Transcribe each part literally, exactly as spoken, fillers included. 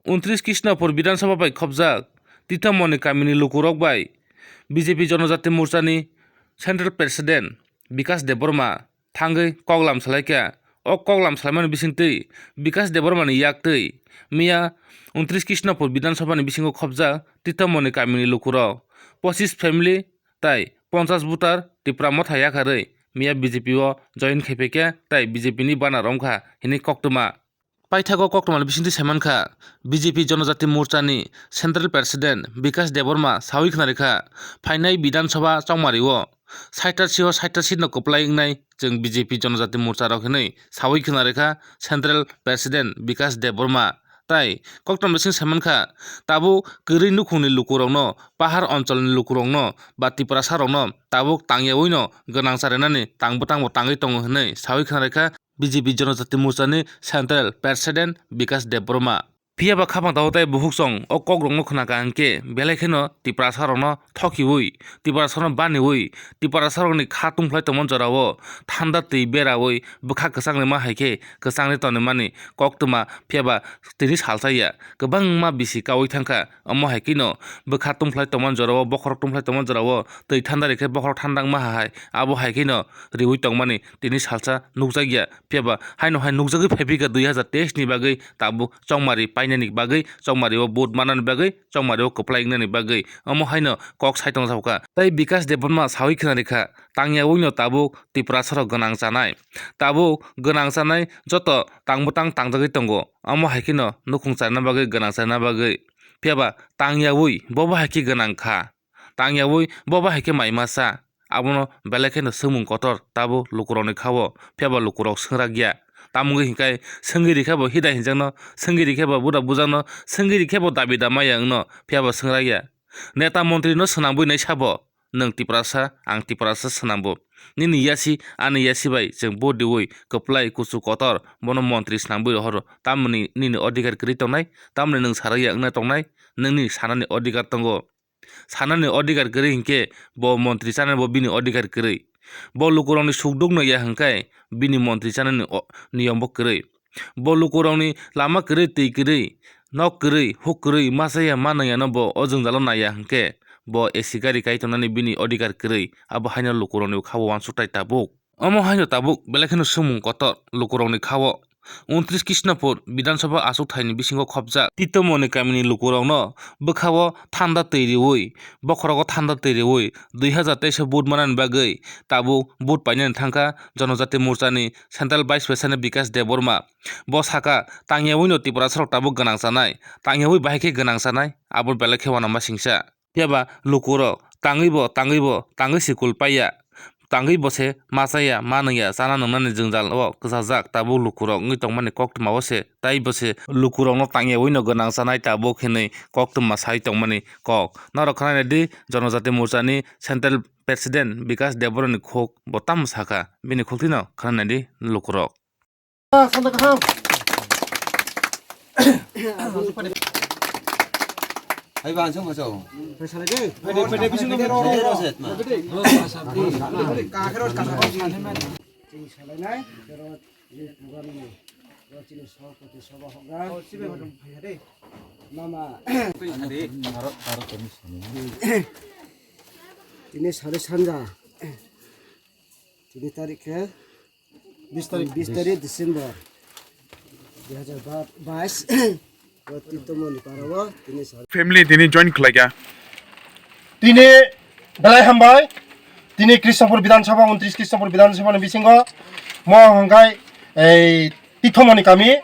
untris Krishnapur Bidhan Sabha bai khopjak Titomoni kamini lukurok bai B J P Jonojati Morchani Central President Bikash Debbarma thangwi koklam salaikha. O koklam salaimani bisingtwi Bikash Debbarmani yaktwi miya untris Krishnapur Bidhan Sabhani bisingo khopjak Titomoni kamini lukurok pochis family tai ponchas voter Tipra Motha yakarwi miya B J P o join khaipaikha tai B J P ni banner wngkha hwnwi koktwma. Paithago koktwmani bisingtwi saimankha, B J P Jonojati Morchani Central President Bikash Debbarma sawi khwnarikha, phainai Bidhan Sabha chongmario saitarsi o saitarsi no kwplai wngnai chwng B J P Jonojati Morcha rok hinwi sawi khwnarikha Central President Bikash Debbarma. Tai koktwma bising saimankha, tabuk kwrwi nukhungni lukurokno, pahar oncholni lukurokno ba Tiprasa rokno tabuk tangyawi no gwnang charinani tang bwtang bo tangwi tongo hinwi sawi khwnarikha B J P Jonojati Morchani Central President Bikash Debbarma. Phiya ba khapang tabuk tai bukhuk chwng o kokrokno khwnakha hwnkhe belai kheno Tiprasa rokno thokiwi, Tiprasa rokno baniwi, Tiprasa rokni kha tungphlai tongmani jorao thanda twi berawi bwkha kwchangni ma hai khe kwchangni tonwi mani koktwma, phiya ba tini salsa ya kwbangma bisi kaui thangkha. Omo hai kheno bwkha tungphlai tongmani jorao, bokhorok tungphlai tongmani jorao twi thanda rikhe bokhorok thanda wngma hai, abo hai kheno riui tongmani tini salsa nukjakya. Phiya ba haino hai nukjagwi phaiphikha dui hazar teis ni bagwi tabuk chongmari painani bagwi, chongmari o vote manani bagwi, chongmari o kwplai wngnani bagwi. Omo haino kok sai tongjakha. Tai Bikash Debbarma sawi khwnarikha, tangyawi no tabuk Tiprasa rok gwnang chanai, tabuk gwnang chanai joto tang bwtang tangjagwi tongo. Omo hai kheno nukhung charna bagwi, gwnang charna bagwi. Phiya ba tangyawi bobo hai khe gwnang kha. Tangyawi bobo hai khe mai masa. Abono belai kheno swngmung kotor tabuk lukurokni kha-o, phiya ba lukurok swngrak ya. Tamo wngwi hinkhe swngwi rikhe bo hida hinjakno, swngwi rikhe bo buda bujakno, swngwi rikhe bo dabi da maya wngno, phiya ba swngrak ya. Neta montrino swnambwi naisa bo, nwng Tiprasa, ang Tiprasa swnambo. Nini yasi, ani yasi bai chwng vote riui kwplai kuchuk kotor bono montri swnambwi rohoro. Tamoni nini odhikar kwrwi tongnai, tamoni nwng sarak ya wngna tongnai, nwngni sanani odhikar tongo. Sanani odhikar kwrwi hinkhe bo montri chanani bo bini odhikar kwrwi. Bo lukurokni sukduk no ya hinkhe bini montri chanani o-, niyom bo kwrwi. Bo lukurokni lama kwrwi, twi kwrwi, nok kwrwi, huk kwrwi, ma chaya ma nwngyano bo o jwngjalo naiya hinkhe bo A C gari kai tongnani bini odhikar kwrwi. Abo haino lukurokni kha-o uansukthai tabuk. Omo haino tabuk belai kheno swngmung kotor lukurokni kha-o. Untris Krishnapur Bidhan Sabha achukthai ni bisingo khopjak Titomoni kamini lukurokno bwkha-o thanda twi riui, bokhorogo thanda twi riui, dui hazar teis o vote manani bagwi tabuk vote painani thangkha Jonojati Morchani Central Vice President Bikash Debbarma. Bo sakha, tangyaui no Tiprasa rok tabuk gwnang chanai, tangyaui bahai khe gwnang chanai, abo belai khe uanama singsa. Phiya ba lukurok tangwi bo, tangwi bo, tangwi se kul paiya. Tangwi bo se ma chaya, ma nungya, chana nungnani jwngjal o kwchajak tabuk lukurok wngwi tongmani koktwma o se, tai bo se lukurokno tangyaui no gwnang chanai tabuk hinwi koktwma sai tongmani kok. Norok khwnai di Jonojati Morchani Central President Bikash Debbarmani khuk bo tamo sakha, bini khuk twi no khwnai di lukurok. Sanda kaham. Hai ba, ansong maso. Phaidi, phaidi, bisingo phaidi. Phaidi, roset ma. Phaidi, roset ma. Kakhero, kakhero. Chini salainai, pero ini program ini. Yo chini sopoti soba hoga. Oh, sibe hodong phai hade. Mama. Hade. Aro, aro kami sini. Ini sari sanja. Tini tarik khe bis tarik. Bis tarik December dui hazar bais. Bo Titomoni parao tini sal. Family tini join khlaikha. Tini belai hambai. Tini Krishnapur Bidhan Sabha, untris Krishnapur Bidhan Sabha ni bisingo mo hwnkhai ei Titomoni kami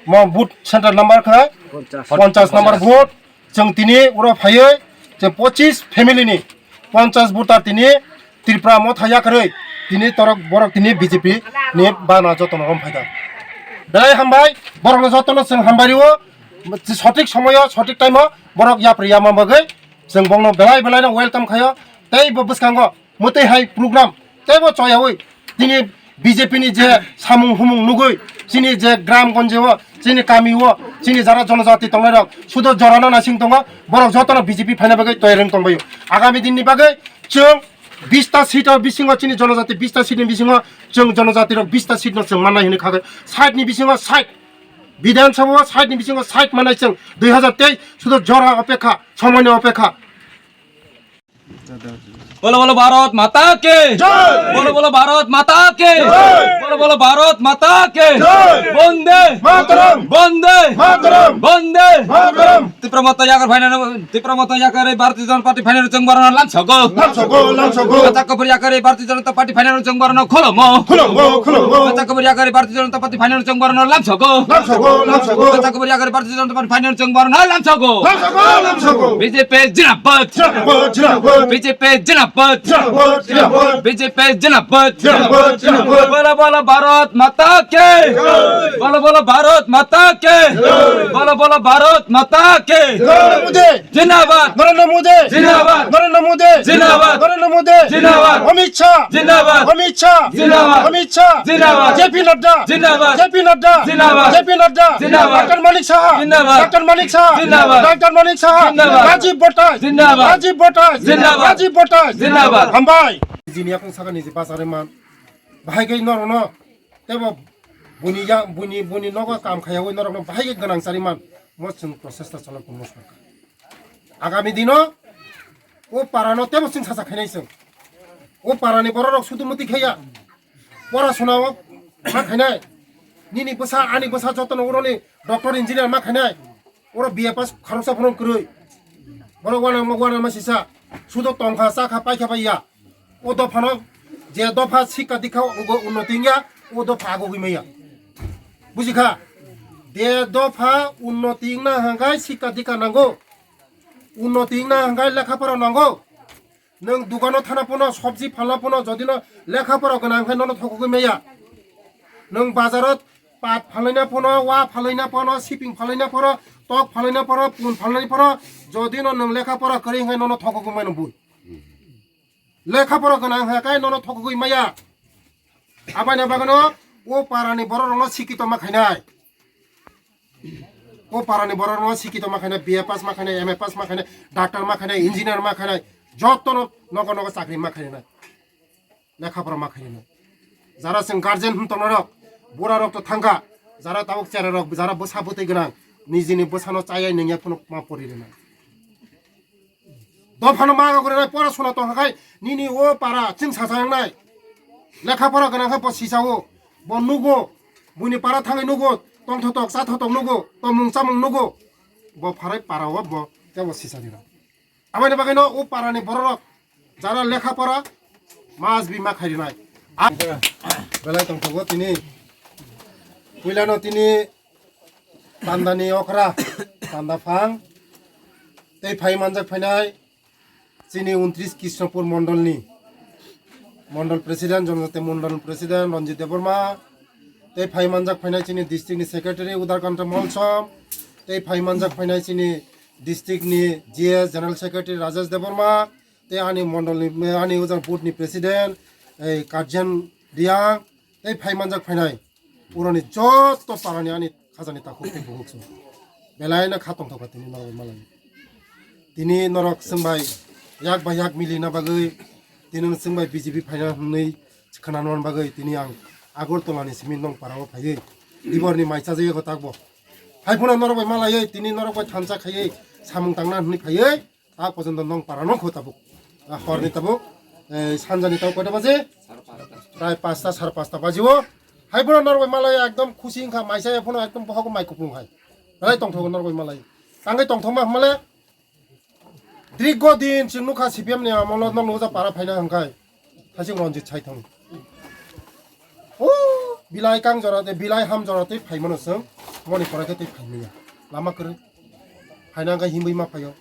mo booth center number kha ponchas. Ponchas number booth. Chwng tini oro phaiwi je pochis family ni ponchas voter tini Tripura motha yakarwi tini torok borok tini B J P ni bana jotono rom phaikha. Belai hambai, borokno jotono chwng hambai rio, sothik somoyo, sothik time o borok yapri yama bagwi chwng bongno belai belai no welcome khaio. Tei bo bwskango mwtwi hai program teibo choyaui tini B J P ni je samung humung nugui chini je gram gonje o, chini kami o, chini jara jonojati tongnai rok sudo jorano naising tongo, borok jotono B J P phaina bagwi toyar wng tongbaio. Agami din ni bagwi chwng bis ta seat o bisingo chini jonojati bis ta seat ni bisingo chwng jonojati rok bis ta seat no chwng mannai hinwi kha khe sait ni bisingo sait Bidhan Sabha o sait ni bisingo sait manai chwng dui hazar teis sudu jora opekha, somoini opekha. Bolo bolo Bharat Mata ki! Jai! Bolo bolo Bharat Mata ki! Jai! Bolo bolo Bharat Mata ki! Jai! Bonde! Mataram! Bonde! Mataram! Bonde! Mataram! Tipra Motha yakar phainani, Tipra Motha yakar Bharatiya Janata Party phainani chwng borokno lamsogo. Lamsogo, lamsogo. Bacha kubur yakar Bharatiya Janata Party phainani chwng borokno khulumgo. Khulumgo, khulumgo. Bacha kubur yakar Bharatiya Janata Party phainani chwng borokno lamsogo. Lamsogo, lamsogo. Bacha kubur yakar Bharatiya Janata Party phainani chwng borokno lamsogo. Lamsogo, lamsogo. B J P Zindabad. Zindabad, zindabad. B J P Zindabad. Zindabad, zindabad. B J P Zindabad. Zindabad, zindabad. Bolo bolo Bharat Mata ki! Jai! Bolo bolo Bharat Mata ki! Jai! Bolo bolo Bharat Mata ki! Narendra Modi! Zindabad! Narendra Modi! Zindabad! Narendra Modi! Zindabad! Narendra Modi! Zindabad! Amit Shah! Zindabad! Amit Shah! Zindabad! Amit Shah! Zindabad! J P Nadda! Zindabad! J P Nadda! Zindabad! J P Nadda! Zindabad! Doctor Manik Saha! Zindabad! Doctor Manik Saha! Zindabad! Doctor Manik Saha! Zindabad! Rajiv Bhattacharyya! Zindabad! Rajiv Bhattacharyya! Zindabad! Rajiv Bhattacharyya! Zindabad! Hambai! Jini yakung saka niji bachari man. Bahai khe norokno tebo buni ya, buni, buni nogo kam khaiyawi norokno bahai khe gwnang chari man. Mo chwng prochesta chalok tongmo sakha. Agami dino o parano tebo chwng sacha khainai chwng. O parani bororok sudu muti khaiya. Pora sunao ma khainai. Nini bwsa, ani bwsa jotono uroni doctor, engineer ma khainai. Oro B A pass khoroksa phano kwrwi. Borok uanama, uanama sisa. Sudo tongkha, chakha, paikha bai ya. O dophano je dopha sikka dikka ugo unnoti wngya, o dopha agogwi maya. Bujikha? Je dopha unnoti wngna hwnkhe sikka dikka nango. Unnoti wngna hwnkhe lekha pora nango. Nwng dukano thana phano, sobji phalna phano, jodi no lekha pora gwnang hwnkhe nono thokogwi maya. Nwng bazaro pat phalna phano, wa phalna phano, siping phalna phano, tok phalna phano, pun phalna phano, jodi no nwng lekha pora kwrwi hwnkhe nono thokogwi mano bui. Lekha pora gwnang hwnkhe nono thokogwi maya. Aboni bagwino o parani borok rokno sikito ma khainai. O parani borok rokno sikito ma khainai, B A pass ma khainai, M A pass ma khainai, doctor ma khainai, engineer ma khainai, jotono nogo nogo chakri ma khainai. Lekha pora ma khainai. Jara chwng guardian hwn tongnai rok, bura rok to thangkha, jara tabuk chera rok, jara bwsa bwtwi gwnang, nijini bwsano chayai nungya phano ma pori rwnai. Dophano ma gogre nai pora sona tong hakai nini o para chwng sacha nang nai. Lekha pora gwnang khe bo sisa o, bo nugo, buini para thangwi nugo, tong thotok cha thotok nugo, tongmung chamung nugo. Bo pharai para o bo tebo sisa dina. Aboni bagwi no o para ni borok rok jara lekha pora mas bi ma khairi nai. A-, belai tong thogo tini. Puila no tini Pandani okra, panda phang, tei phai manjak phainai chini untris Krishnapur mondolni mondol president, Jonojati mondol president Ranjit Debbarma, tei phai manjak phainai chini district ni secretary Udarkanta Molsom, tei phai manjak phainai chini district ni G S general secretary Rajesh Debbarma, tei ani mondolni, ani ujar booth ni president, ei, Karjan Riang, tei phai manjak phainai. Uroni joto parani ani khajani takhuk tei bukhuk se. Belai no kha tongthok tini norok malai. Tini norok chwng bai yak bai yak mili na bagwi, tini chwng bai B J P phaina hwnwi khwna non bagwi tini ang Agartala ni simi nong para o phaiwi. Dibor ni mai chajagwi ko takbo. Hai phano norok bai malaiwi, tini norok bai thansa khaiwi samung tangna hwnwi phaiwi. Ta porjonto nong para nong kho tabuk. Ah, horni tabuk, eh, sanjani tabuk koita baje? Prai pasta, sar pasta baji o. Hai phano norok bai malai ekdom khusi wngkha, maisa ya phano ekdom bohok mai kupung hai. Belai tongthogo norok bai malai. Tangwi tongthokma hwnmale. Dirgo din chwng nukha C P M ni amolo nong nuja para phaina hwnkhai. Thajing Ranjit Saithang. O bilai kang jora tei bilai ham jora tei phaimano chwng. Moni pore khe tei phaimaya. Lama kwrwi. Phaina hwnkhe himwi ma phaio.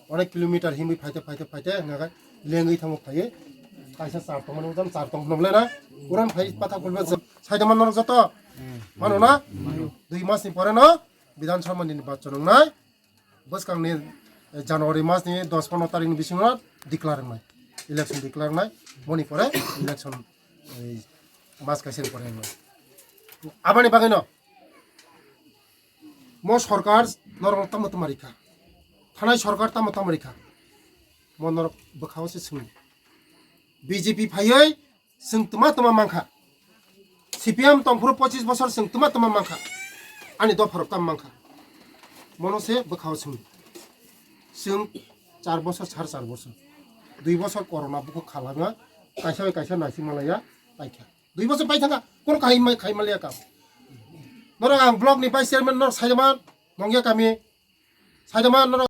Onek kilometer himwi phaite, phaite, phaite, hwnga khe lengwi thango phaiwi. Kaisa char tongmani, ujan char tong phano le na. Uran phai pathak phulba chwng. Saida man norok joto. Mano na? Dui mas ni pore no Bidhan Sabha ni nirbachon wngnai. Bwskang ni, eh, January mas ni dos pondro tarik ni bisingo declare wngnai. Election declare wngnai. Moni pore election, eh, mas kaisa ni pore wngnai. Aboni bagwi no. Mo sorkar norok tamo tamo rikha. Thanai sorkar tamo tamo rikha. Mo norok bwkhao se swng. B J P phaiwi chwng tma tma mankha. C P M tongphuru pochis bosor chwng tma tma mankha. Ani dopharok tam mankha. Mono se bwkhao swngo. Chwng char bosor, sar char bosor, dui bosor corona bukhuk khalanga, kaisa bai kaisa naising malaya paikha. Dui bosor paithangkha, kono kahai mai khai malaya kam. Norok ang block ni vice chairman norok saidama nongya kami, saidama norok